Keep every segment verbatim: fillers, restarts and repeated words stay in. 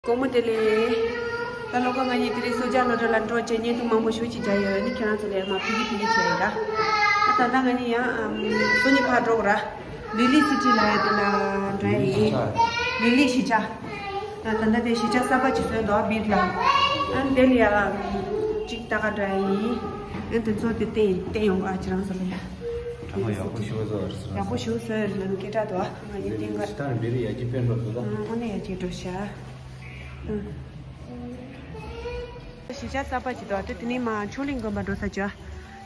དགོང་མོ་བདེ་ལེགས། ད་ལོ་ཀ་ང་གཉིས་དེ་རིང་སུ་ཇཱ་ལོ་ཊ་ལ་འགྲོ་བྱས་བརྙན་ཐུང་མང་པོ་ཞེ་པོ་ཅིག་བྱས་ཡོད། ཨ་ནི་ཁྱེད་རང་ཚོ་ལ་ཡང་མར་ཕུལ་གི་ཕུལ་གི་བྱས་ཡོད་ར། ཨ་ད་ལྟ་ང་གཉིས་ཡང་ཨམ་སུ་ཉི་ཕར་འགྲོ་དགོས་ར། ལི་ལི་སི་ཊི་ལབ་ཡ་དེ་ལ་འགྲོ་ཡ་ཡིན། ལི་ལི་གཞིས་ཆགས། ད་ད་ལྟ་དེ་གཞིས་ཆགས་གསར་པ་ཅིག་བཟོས་འདུག་བིར་ལ། ཨ་ནི་དེ་ལ་ཡང་ཅིག་ལྟ་ག་འགྲོ་ཡ་ཡིན། ཨ་ནི་དེ་ཚོ་དེ་བསྟན་བསྟན་ཡོང་ག་ཁྱེད་རང་ཚོ་ལ་ཡ། ད་ང་ཡག་པོ་ཞེ་པོ་བཟོ་བ་རེད་ཟེར། ཡག་པོ་ཞེ་པོ་བཟོས་ལབ་ནི་སྐད་གྲགས་འདུག་ང་གཉིས་བསྟན་ག་ད་ནི་མི་རིགས་ཡར་རྒྱས་སྤེལ་འགྲོ་འདུག་ད། ཨ་ནི་ཡར་རྒྱས་འགྲོ་ཤག་ཨ། གཞིས་ཆགས་གསར་པ་ཅིག་འདུག་དེ་དེ་ནས་མར་མཆོད་གླིང་དགོན་པ་འགྲོ་ས་ཅིག་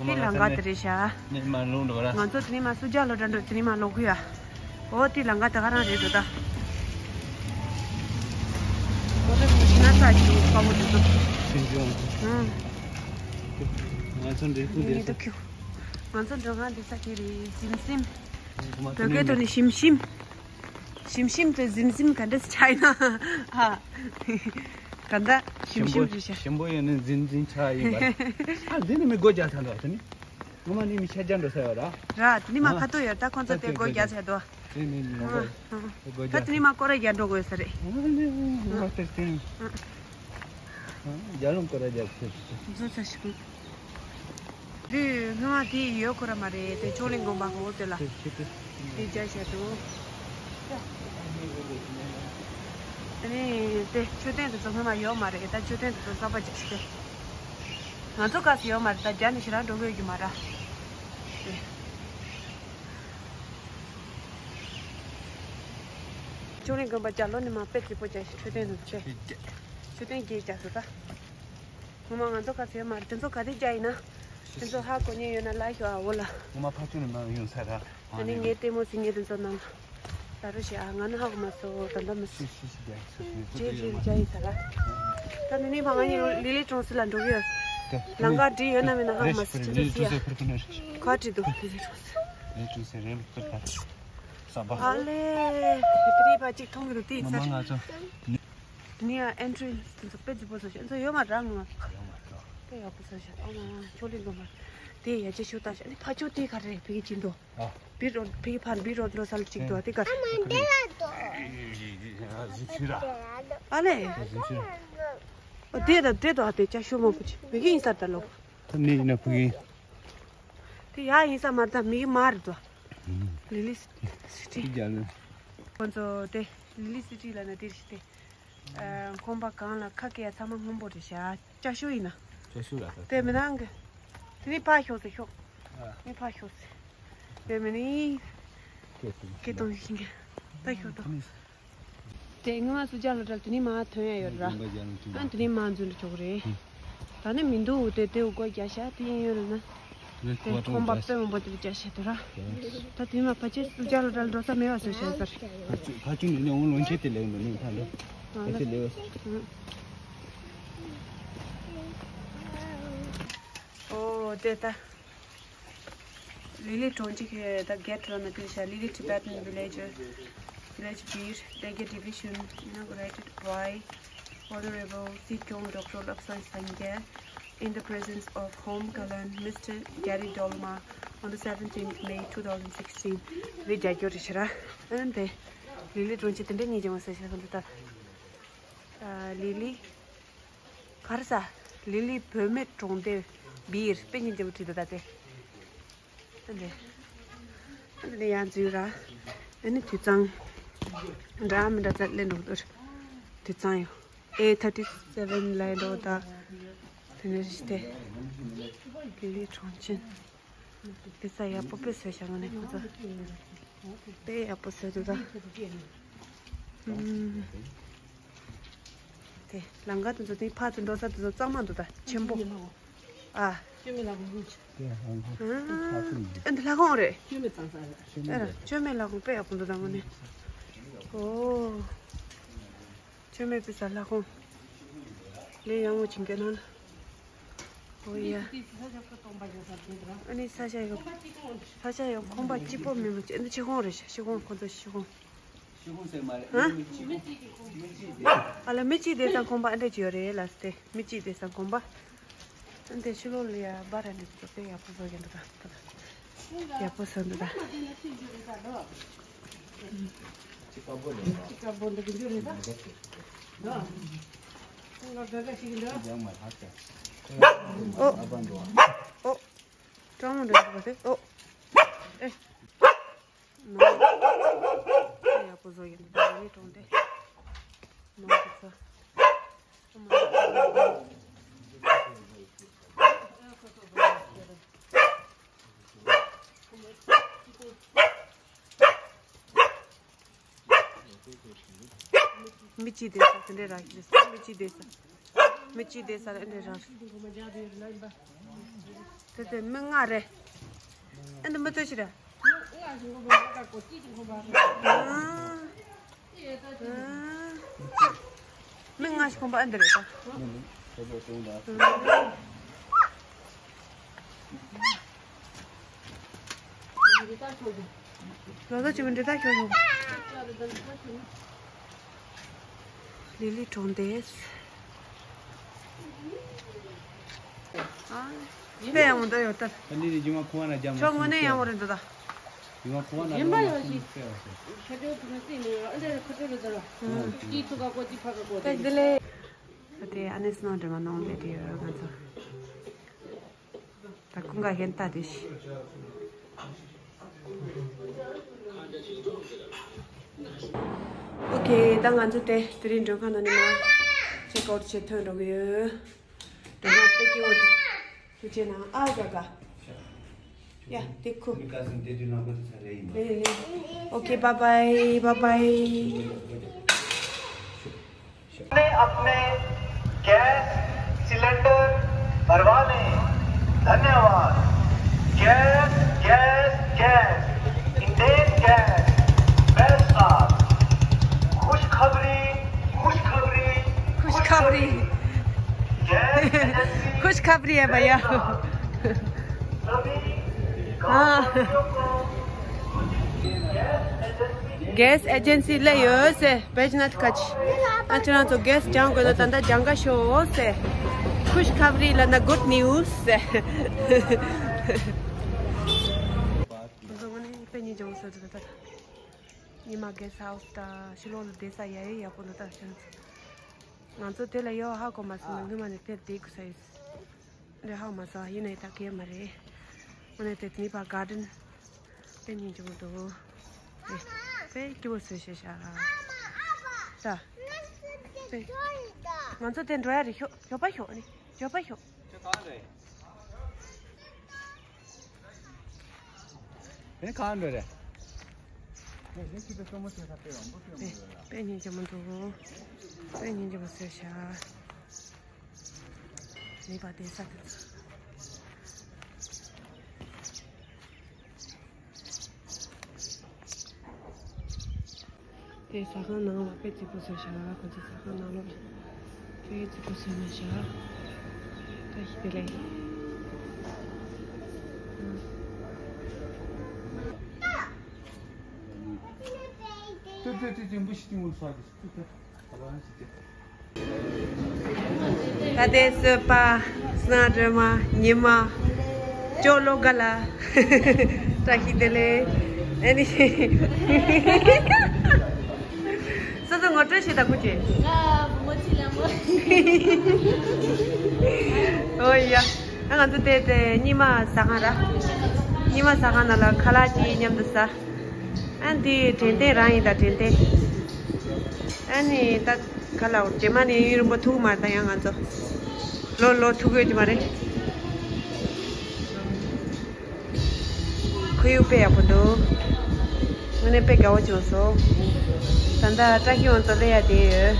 དེ་ལམ་ཁ་དེ་རེད་ཤག་ནས་མར་ལོག་འགྲོ་ར། ང་ཚོ་དེ་ནས་མར་སུ་ཇཱ་ལོ་ཊ་འགྲོ་དེ་ནས་མར་ལོག་གི་ཡ། འོ་དེ་ལམ་ཁ་དེ་ག་རང་རེད་འདུག་ད། འོ་དེ་ཁོ་ཤི་ན་ས་ཅིག་དཔའ་བོ་དེ་ཚོ། ཤིན་ཅང་། ཨང་། ང་ཚོ་འདྲེ་ཁུ་འདྲེ་ས། ང་ཚོ་འགྲོ་ཁང་འདི་ས་དེ་རེད། ཟིམ་ཟིམ། བོད་སྐད་ཐོག་ནས་ཞིམ་ཞིམ། ཞིམ་ཞིམ་དེ་ཟིམ་ཟིམ་ག་འདྲ་ཆགས་ཡིན་ན། ཧ། ག་འདྲ་ཞིམ་ཞིམ་རེད་ཤག་ཞིམ་པོ་ཡིན་ན་ཟིམ་ཟིམ་ཆགས་ཡིན་པ། ཨ་འདི་ནི་མི་སྒོ་རྒྱག་ཚར་འདུག་དེ་ནི། ངོ་མ་ནི་མི་ཤ་རྒྱག་འགྲོ་ས་ཡོད་ར། ར་དེ་ནི་མ་ཁ་ཐོག་ཡོད་ད་ཁོང་ཚོ་དེ་སྒོ་རྒྱག་ཚར་འདུག་དེ་ནི་ངོ་མ་སྒོ་ད་རྒྱག་དེ་ནི་མ་སྐོར་ར་རྒྱག་འགྲོ་དགོས་ས་རེད། ཨ་ནི་ངོ་མ་དེ་དེ་ནི། རྒྱ་ལུང་སྐོར་ར་རྒྱག་ཚར་འདུག་བཟོ་ཚར་ཞིག་དུས་སྔོན་མ་དེ་ཡོད་ཁོ་ར་མ་རེད་དེ་ཆོས་གླིང་དགོན་པ་ཧོ་དེ་ལ། དེ་རྒྱ་ཞལ་དུ། དེ་ནས་དེ་མཆོད་རྟེན་དེ་ཚོ་སྔོན་མ་ཡོད་མ་རེད་ད་མཆོད་རྟེན་དེ་ཚོ་གསར་པ་རྒྱག་ཤི་དེ། ང་ཚོ་སྐབས་སུ་ཡོད་མ་རེད་ད་རྒྱ་ནས་ཞེ་དྲག་འགྲོ་གི་ཡོད་ཀྱི་མ་རེད། དེ། ཆོས་གླིང་དགོན་པ་རྒྱ་ལོ་ནས་མ་དཔེ་རྩིས་པོ་རྒྱག་ཤི་མཆོད་རྟེན་དེ་ཚོ་ཆེ། མཆོད་རྟེན་རྒྱས་རྒྱག་ཟེར་ད། ངོ་མ་ང་ཚོ་ག་ཚོད་མ་རེད་དེ་ཚོ་ག་དེ་རྒྱ་ཡིན་ན། དེ་ཚོ་ཧ་གོ་མཁན་ཡོད་ན་ལ་ཤོག་ཨ་འོ་ལ། ངོ་མ་ཕ་ཆུ་ནས་མ་ཡོང་ས་ར། ཨ་ནི་ངའི་ལྟད་མོ་ཟིན་ངས་དེ་ཚོ་ནང་ལ་རོ་ཞེ་ཨ་ང་ནི་ཧ་གོ་མ་སོ་ད་འདྲ་མི་སྲིད། ཤི་ཤི་ཤི་རྒྱ་ཤི་ཤི་ཤི་ཤི་རྒྱ་ཡིན་ས་ར། ད་ནི་ནི་ཕ་ང་གཉིས་ལི་ལི་གྲོང་གསེབ་ལ་འགྲོ་གི་ཡོད། ལམ་ཁ་བྲིས་ཡོད་ན་མེད་ན་ཧ་གོ་མ་སོ་ཅི་ཚོ་སི་ཡ། ག་བྲིས་འདུག་ལི་ལི་གྲོང་གསེབ། ལི་ལི་གྲོང་གསེབ་རེད་ལ་ཁུར་ཕར། ས་བ། ཨ་ལེ། དེ་རིང་ཕ་གཅིག་མཐོང་གི་འདུག་དེ་ཡིན་ས་རེད། ང་ཚོ། དེ་ནས་ཡང་ཨེན་ཊི་རན་སི་དེ་ཚོ་དཔེ་རྫིག་པོ་བཟོ་ཤག་ཨེ་ཚོ་ཡོད་མ་རེད་ངོ་མ། དཔེ་ཡག་པོ་བཟོ་ཤག་ཨ་མ་ཆོས་གླིང་དགོན་པ། དེ་ཡ་ཅེ་ཤོད་ལྟ་ཤག་ཨ་ནི་ཕ་ཆོས་དེ་ག་རེ་བི་གི་ཅིན་དོ། བི་རོ་བི་གི་ཕར་བི་རོ་འགྲོ་ས་ལ་ཅིག་དོ་དེ་ག་རེ། ཨ་ལེ། ཨོ་དེ་དང་དེ་དོ་ཨ་དེ་ཅ་ཤོད་མང་པོ་ཅིག་བི་གི་ཡིན་ས་ད་ལོ། ད་ནི་ཡིན་ན་བི་གི་ཡིན། དེ་ཡ་ཡིན་ས་མ་རེད་ད་མི་གི་མ་རེད་དོ། ལི་ལི་སི་ཊི། ཁོ་ཚོ་དེ་ལི་ལི་སི་ཊི་ལ་ན་དེ་རེད་དེ། ཁང་པ་གང་ལ་ཁ་སྐད་ཚང་མ་སྔོན་པོ་རེད་ཤག་ཅ་ཤོད་ཡིན་ན། ཅ་ཤོད་ལ་ད། དེ་མི་ནང་གི། དེ་ནི་ཕ་ཤོག་ཟེར་ཤོག་ཨ། ནི་ཕ་ཤོག་ཟེར། དེ་མི་ནི། སྐད་གཏོང་ཤིང་གི། ད་ཤོག་ཏོ། དེ་སྔོན་མ་སུ་ཇཱ་ལོ་ཊ་དེ་ནི་མ་ཐོན་ཡ་ཡོད་ར། ཨ་དེ་ནི་མ་འཛུལ་ཆོག་རེད། ད་ནི་མི་འདུག་དེ་དེ་འུ་གོ་རྒྱ་ཤ་དེ་ཡིན་ཡོད་ལ་ན། དེ་ཁོང་པ་དཔེ་མང་པོ་དེ་རྒྱ་ཤ་དེ་ར། ད་དེ་མ་ཕ་ཆེ་སུ་ཇཱ་ལོ་ཊ་འགྲོ་ས་མེད་བ་ཟེར་བཤད་ས་རེད། ཕ་ཆུ་ནི་ནི་འོང་ལོན་ཆེ་དེ་ལེགས་འདུག་ནི་ཕ་འདུག་ཨ་དེ་ལེགས་བ། ཨོ་དེ་ད། Lily Tronchi here, the get run official Lily Tibetan villager, village Bir, Dege division, inaugurated by Honorable Sikyong Doctor Lapsang Sangye in the presence of Home Kalan Mister Gary Dolma on the seventeenth May two thousand sixteen. རེད་རྒྱ་སྐྱོར་རེད་ཤི་ར། ཨན་དེ། Lily Tronchi དེ་འདྲ་ཉིད་ཀྱང་མ་ཟེར་ཤ་ག་འདི་ལྟར། ལི་ལི། ག་རེ་ཟ། ལི་ལི་བུད་མེད་གྲོང་སྡེ་བིར་དཔེ་སྙིང་རྗེ་པོ་བྲིས་འདུག་ད་དེ། ཨ་ནི། ཨ་ནི་ཡང་འཛུལ་ར། ཨ་ནི་དུད་ཚང་། འདྲ་མི་འདྲ་ཚ་ལེན་འགྲོ་གི་འདུག་དུད་ཚང་ཡོད། ཨེ་ཐར་ཊི་སེ་ཝེན་ལ་འགྲོ་ད། དེ་ནས་རེད་དེ། ལི་ལི་གྲོང་ཆེན། དེ་ས་ཡག་པོ་དཔེ་བཟོས་བཞག་ནས་ཁོ་ཚོ། དཔེ་ཡག་པོ་བཟོས་འདུག་ད། ཨུམ། དེ་ལམ་ཁ་དེ་ཚོ་དེ་ཕར་ཚུར་འགྲོ་ས་དེ་ཚོ་གཙང་མ་འདུག་ད་ཆེན་པོ། ཨ། ཨ་འདི་ལྷ་ཁང་རེད། ཨ་མཆོད་མེ་ལྷ་ཁང་དཔེ་ཡག་པོ་འདུག་ད་དངོས་གནས། ཨོ། མཆོད་མེ་ཕུལ་ས་ལྷ་ཁང་། ལས་ཡག་མོ་བྱེད་མཁན་ནང་ལ། ཨོ་ཡ། ཨ་ནི་ས་ཆ་ཡོད། ས་ཆ་ཡོད་ཁང་པ་གཅིག་པོ་མིན་པ་ཅི་འདི་ཕྱི་ཁང་རེད་ཤག་ཕྱི་ཁང་ཁོ་ཚོ་ཕྱི་ཁང་། ཕྱི་ཁང་ཟེར་མ་རེད། ཨ་ནི་མི་གཅིག་གི་ཁང་། མི་གཅིག་དེ། ཨ་ལ་མི་གཅིག་དེ་ས་ཁང་པ་ཨ་འདྲས་ཅིག་ཡོད་རེད་ལ་སྟེ་མི་གཅིག་དེ་ས་ཁང་པ། ཨ་འདི་ཕྱི་ལོགས་ལ་ཡ་སྦ་ར་ནས་ཚོ་དཔེ་ཡག་པོ་བཟོ་གི་འདུག་ད། ཡག་པོ་བཟོ་འདུག་ད། ཅི་དཀར་པོ་ལས་ད། ཅི་དཀར་པོ་འདུག་གི་འདུག་རེད་ད། ཨོ། ཨོ། ཀྲང་མོ་འདྲ་པ་དེ། ཨོ། ཨེ། ནོ། ཡག་པོ་བཟོ་ཡིན་འདུག་ནི་གྲོང་སྡེ། ནོ་འདུག་ས། མི་གཅིག་བསྡད་ས་དེ་འདྲའི་ར་ཞིག་རེད། མི་གཅིག་བསྡད་ས། མི་གཅིག་བསྡད་ས་ཨེ་འདྲའི་ར་རེད། དེ་དེ་མི་ལྔ་རེད། ཨེ་འདི་མི་ལྟོས་ཤིག་ར། མི་ལྔ་ཞིག་ཁོམ་པ་ཨེ་འདི་རེད་ད། ལོ་ལོ་ཅི་མི་འདྲ་ད་ཤོར་ཡོང་། ལི་ལི་གྲོང་སྡེ། ཨ། དཔེ་ཡག་མོ་འདྲ་ཡོད་ད། ཨ་ནི་རི་ཇི་མ་ཁུ་བ་ན་རྒྱ་མ་ཆོ་དངོས་གནས་ཡག་མོ་རེད་འདུག་ད། ཇི་མ་ཁུ་བ་ན་རྒྱ་མ་ཆོ་དངོས་གནས་དཔེ་ཡག་ཤོས། ཁ་ཏོ་ཐུག་ན་སྲིད་ནས་ཨ་འདྲ་ཁ་ཏོ་རེད་ད། ཨ་ཅི་ཐུག་ག་གོ་ཅི་ཕ་ག་གོ་ད། ད་ཨ་ནི་སྣང་འདྲ་མ་ནང་ལས་དེ་ཡོད་ང་ཚོ། ད་ཀུན་དགའ་ཧན་ཏ་དེ་ཤི། ཨོ་ཁེ། ད་ང་ཚོ་དེ་དེ་རིང་མགྲོན་ཁང་ནང་ནས་མར་ཅེག་ཨའུཊ་བྱེད་ཐོན་འགྲོ་གི་ཡོད། མགྲོན་ཁང་དཔེ་སྐྱིད་པོ་འདུག་ཁུ་ཆེ་ན་ཨ་ག་ག་ཡ་དེ་ཁུ། མི་ཀ་སིན་དེ་དུས་ནང་པ་དེ་ཚ་རེ་ཡིན་པ། ཨོ་ཁེ། bye bye, bye bye. अपने अपने gas cylinder भरवा लें। धन्यवाद। Gas, gas, gas, Indane gas, best साथ। खुशखबरी, खुशखबरी, खुशखबरी। Gas agency खुशखबरी है भैया। सभी हाँ। गांववासियों को गैस एजेंसी गैस एजेंसी ले यो से बैजनाथ कच। अचना तो गैस जाऊंगा तो तंदा जंगा शो से। खुशखबरी लना गुड न्यूज़ से। ཉི་མ་གེ་སི་ཧའུ་སི་དང་ཕྱི་ལོགས་ལ་བསྡད་ས་ཡ་ཡ་ཡག་པོ་འདུག་ད་ཤང་། ང་ཚོ་དེ་ལ་ཡོད་ཧ་གོ་མ་སོང་ན་སྔོན་མ་ནས་དེར་བསྡད་དགོས་ས་ཡོད། འདི་ཧ་མ་སོང་ཡིན་ནའི་ད་གས་མ་རེད། ཨ་ནི་དེ་ནི་ཕ་གར་ཌེན་དེ་སྙིང་རྗེ་མོ་འདུག་དེ་དཔེ་སྐྱིད་པོ་བཟོས་ཤག་ཤག་ད་དཔེ་ང་ཚོ་དེ་འགྲོ་ཡ་རེད། ཤོག་ཞོགས་པ་ཤོག་ཨ་ནི་ཞོགས་པ་ཤོག་ཨེ་གང་འགྲོ་རེད། དཔེ་སྙིང་རྗེ་མོ་འདུག་དཔེ་སྙིང་རྗེ་མོ་བཟོས་ཤག་ནི་པ་དེ་ས་དེ་ཚོ། དེ་ཟ་ཁང་ནང་ལ་དཔེ་རྩིག་པོ་བཟོས་ཤག་ཁོ་ཚོ་ཟ་ཁང་ནང་ལོགས་དཔེ་རྩིག་པོ་བཟོས་མེད་ཤག་ད་ཤི་དེ་ལས། ཏུ་ཏུ་ཏུ་ཏུ་འབུ་ཤི་ཏི་མུ་སུ་ཨ་ཏི་ཏུ་ཏུ་ཨ་བ་ཧ་ཤི་ཏི། ད་ལྟའི་གསོལ་པ། སྣ་སྒྲོལ་མ། ཉི་མ། ཅོ་ལོ་ག་ལ། བཀྲ་ཤིས་བདེ་ལེགས། ཨ་ནི། སོ་སོ་ངོ་སྤྲོད་བྱེད་དང་ཁུ་ཅེ། ང་བུ་མོ་ཚེ་ལ་མོ། ཨོ་ཡ། ང་ཚོ་དེ་དེ་ཉི་མ་ཟ་ཁང་ར། ཉི་མ་ཟ་ཁང་ནང་ལ་ཁ་ལག་ཅིག་མཉམ་དུ་ཟ། ཨ་འདི་དྲན་རྟེན་རང་ཡིན་ད་དྲན་རྟེན། ཨ་ནི་ད་ག་ལ་རྗེས་མ་ནས་ཡུན་རིང་པོ་ཐུག་མ་ད་ཡང་ང་ཚོ་ལོ་ལོ་ཐུག་ཡོད་ཀྱི་མ་རེད། ཁོར་ཡུག་དཔེ་ཡག་པོ་འདུག་དངོས་གནས་དཔེ་དགའ་བོ་བྱུང་སོང་། ད་ལྟ་བཀྲ་ཤིས་ཝང་ཚོ་སླེབས་ཡ་དེ་ཡོད།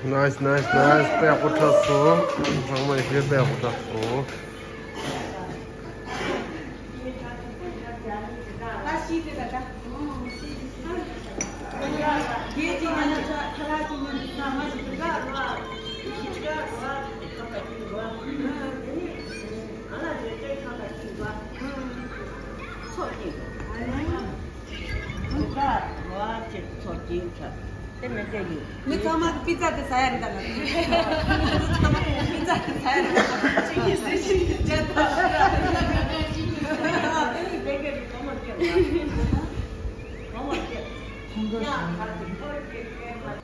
Nice, nice, nice. དཔེ་ཡག་པོ་འཁྲབ་སོང་། ཚང་མ་ཞེ་དཔེ་ཡག་པོ་འཁྲབ་སོང་། ཚོགས་ཀྱི། ཚོགས་ཀྱི། དེ་མི་སྐད་ཡིན། མི་ཚང་མ་གིས་པི་ཛ་དེ་ཟ་ཡ་རེད་ད་ལ། མི་ཚང་མ་གིས་པི་ཛ་དེ་ཟ་ཡ་རེད། ཅིག་གིས་ཟེར་ཞིག་བྱས་ད། དེ་ནི་བེ་ཀེ་རི་སྒོར་མོ་སྟེར་བ། སྒོར་མོ་སྟེར། ཡ་ག་དེ་ཁོར་གེ་སྟེར་བ།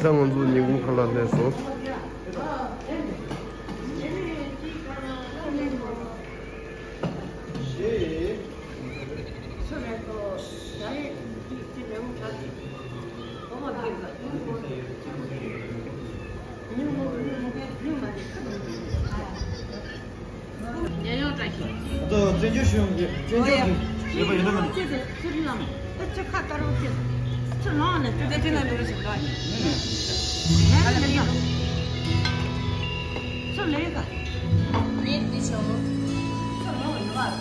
ད་ང་ཚོ་ཉིན་གུང་ཁ་ལག་ལེན་སོང་། ཉེ་ཡོང་བཀྲ་ཤིས། ཨ་ད་བཙན་བྱོལ་ཤེས་ཡོན་གྱི་བཙན་བྱོལ་གྱི་ཡོད་པ་ཡིན་ན་མིན། ཚེ་ཚེ་ཚེ་རིང་ལགས། ད་ཅི་ཁ་ལྟ་རོགས་ཅི། ཚུར་ལངས་ནས་ཚུར་དེ་ཕྱི་ན་འགྲོ་རོགས་ཞིག་ལ། ནས་ནས་ནས་ཡ། ཚུར་ལས་ཀ། ངས་འདི་བྱའོ། ཚུར་ལངས་ནས་ལ།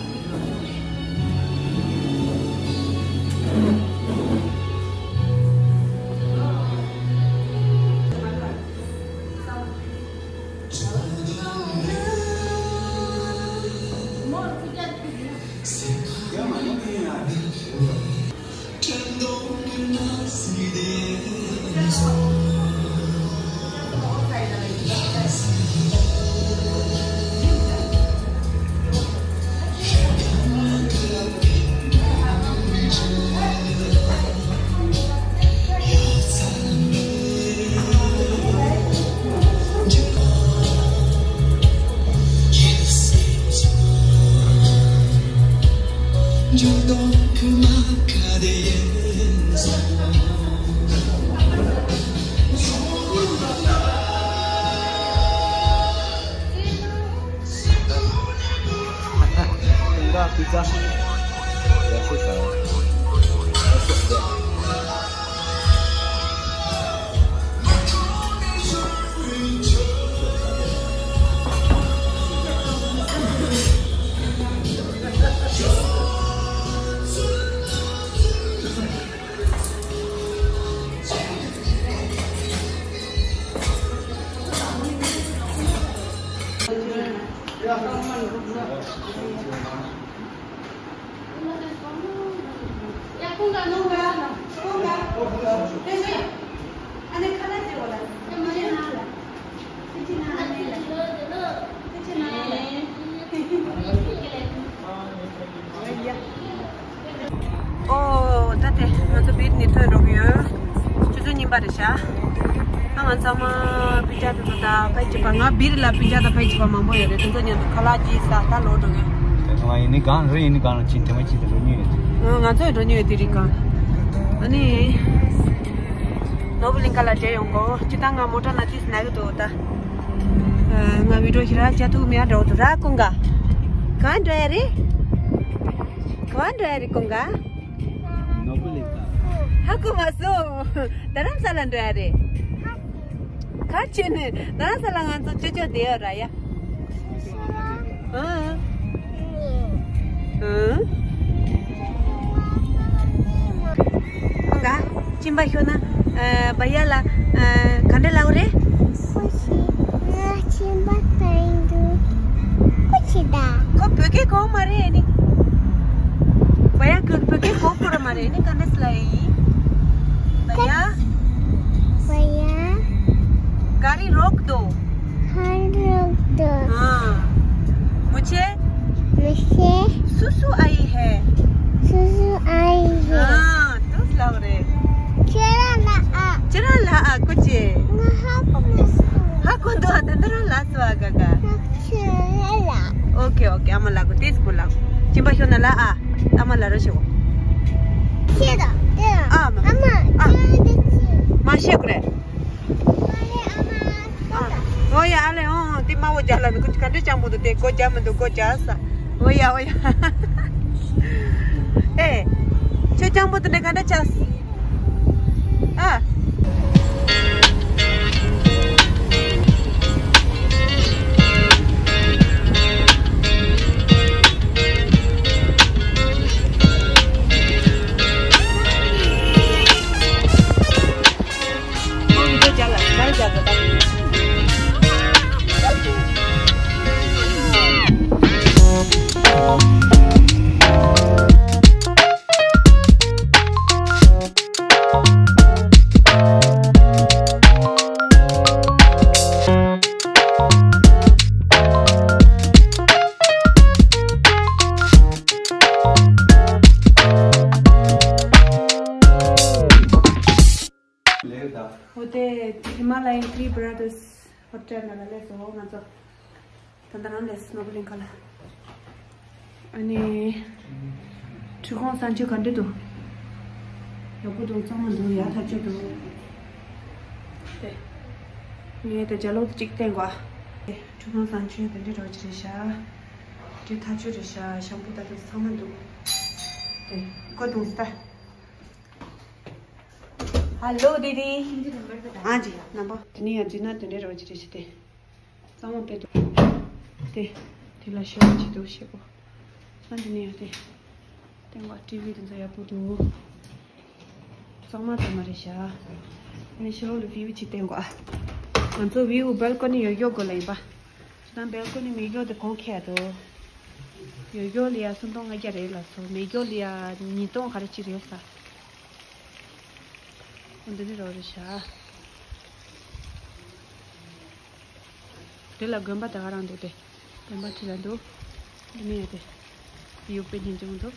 ད་པི་ཛ་ཡག་པོ་ཞིག་ཨོ། ད་དེ་ང་ཚོ་བིར་ནས་ཐོན་འགྲོ་གི་ཡོད། ཆུ་ཚོད་གཉིས་པ་རེད་ཤག་ཨ་ང་ཚང་མ་པི་ཛ་དེ་ཚོ་ད་ཕལ་ཆེར་པ། ང་བིར་ལ་པི་ཛ་ད་ཕལ་ཆེར་པ་མང་པོ་ཡོད་རེད། དེ་ཚོ་མཉམ་དུ་ཁ་ལག་ཅིག་ཟ་ད་ལོག་འགྲོ་གི་ཡོད། དེ་ང་ཡིན་ནི་གང་རེད། ཡིན་ནི་གང་རེད། ཅིག་དེ་མ་ཅིག་དེ་འགྲོ་མྱོང་ཡོད། ཨ་ང་ཚོ་ཡང་འགྲོ་མྱོང་ཡོད། དེ་རིང་གང་། ཨ་ནི། ནོར་བུ་གླིང་ག་ལ་འགྲོ་ཡོང་གོ། སྤྱིར་བཏང་ང་མོ་ཊ་ནང་ཏིས་ན་གི་འདུག་ད། ཨ། ང་བི་ཌི་ཡོ་ཞིག་རག་བྱ་ཐུབ་མེད་འགྲོ་འདུག་ར། ཀུན་དགའ། གང་འགྲོ་ཡ་རེད། གང་འགྲོ་ཡ་རེད་ཀུན་དགའ། ནོར་བུ་གླིང་ག་ཧ་གོ་མ་སོང་། རྡ་རམ་ས་ལ་འགྲོ་ཡ་རེད། ག་ཅི་ནས་རྡ་རམ་ས་ལ་ང་ཚོ་ཅོ་ཅོ་བསྡད་ཡོད་ར་ཡ། ཨང་། ཨང་། ཀུན་དགའ། གཅིན་པ་ཤོར་ན། ཨ། བ་ཡ་ལ། ཨ། ག་འདྲ་ལབ་རེད། ཁོ་ཤི། ང་གཅིན་པ་ཐོན་འདུག་ཁོ་ཤི་ད། ཁོ་བོད་སྐད་གོ་མ་རེད་ནི། བ་ཡ་ཁོ་བོད་སྐད་གོ་གོ་ར་མ་རེད་ནི། ག་འདྲ་སི་ལ་ཡིན། བ་ཡ། བ་ཡ། गाड़ी रोक दो। गाड़ी रोक दो। हाँ। मुझे मुझे सुसु आई है। सुसु आई है। हाँ, तू लग रहे। चला ला आ। चला ला आ, कुछ। हाँ, कौन दो आता तेरा लास्ट वागा का। चला ला। ओके, ओके, अम्मा लागो, तेज को लागो। चिंबा क्यों ना ला आ। अम्मा ला रशो। चला, चला। आ, अम्मा, आ। चला दे। माशे करे। अरे, अम्मा, आ। ཨོ་ཡ་ཨ་ལེ། ཨོ་ཨོ། འདི་དམར་པོ་རྒྱག་ལ་མི་དགོས། ག་འདྲ་སྤྱང་པོ་འདུག་དེ་སྒོ་རྒྱག་མི་འདུག་སྒོ་རྒྱག་ས། ཨོ་ཡ་ཨོ་ཡ། ཨེ། ཁྱོད་སྤྱང་པོ་འདུག་ནས་ག་འདྲ་བྱས། ཨ། ལེགས་དང་། འོ་དེ་ཧི་མ་ལ་ཡན་ཐི་རི་བྷ་ར་དར་སི་ཧོ་ཊེལ་ནང་ལ་སླེབས་སོང་ང་ཚོ། ད་ལྟ་རང་སླེབས་སོང་ནོར་བུ་གླིང་ཁ་ལ། ཨ་ནི། འཁྲུལ་ཁང་གསར་འཇོག་ག་འདྲ་འདུག་ཡག་པོ་འདུག་གཙང་མ་འདུག་ཡག་ཐག་ཆོད་འདུག་དེ། ངས་དེ་ལྗགས་ཀློག་གཅིག་བསྟན་དགོས། འཁྲུལ་ཁང་གསར་འཇོག་དེ་འདྲ་རོ་ཅི་རེད་ཤག་དེ་ཐག་ཆོད་རེད་ཤག་ཤམ་པུ་ད་དུ་ཚང་མ་འདུག་དེ་ཀོ་དུང་སྟ། Hello, दीदी। हाँ जी, नंबर। དེ་ནས་ཡང་འཛུལ་ན་དེ་འདྲའི་རོ་ཅི་རེད་ཤི་དེ། གཙང་མ་དཔེ་འདུག་དེ། དེ་ལ་ཤོག་ཅི་འདུག་ཤེས་པོ། ཨ་འདི་ནས་ཡང་དེ། སྟེང་བ་ཊི་ཝི་དེ་ཚོ་ཡག་པོ་འདུག་གཙང་མ་ཚང་མ་རེད་ཤག་ཨ་ནི་ཤོག་ལ་བིའུ་ཅིག་བསྟན་དགོས། ང་ཚོ་བིའུ་སྦལ་ཀོ་ནི་ཡོད་ཡོད་དགོས་ལ་ཡིན་པ། ད་སྦལ་ཀོ་ནི་མེད་ཡོད་དེ་གོང་ཁེ་འདུག་ཡོད་ཡོད་ལ་ཡ་སུམ་སྟོང་ལྔ་བརྒྱ་རེད་ལ་སོ། མེད་ཡོད་ལ་ཡ་ཉིས་སྟོང་ག་རེ་ཅི་རེད་ས། འོ་འདི་ནི་རོ་རེད་ཤག་དེ་ལ་དགོན་པ་དེ་ག་རང་འདུག་སྟེ། དགོན་པ་ཁྲི་ལ་འདུག་འདི་ནི་ཡོད་དེ། ཡུག་པའི་ཉིན་ཅུང་འདུག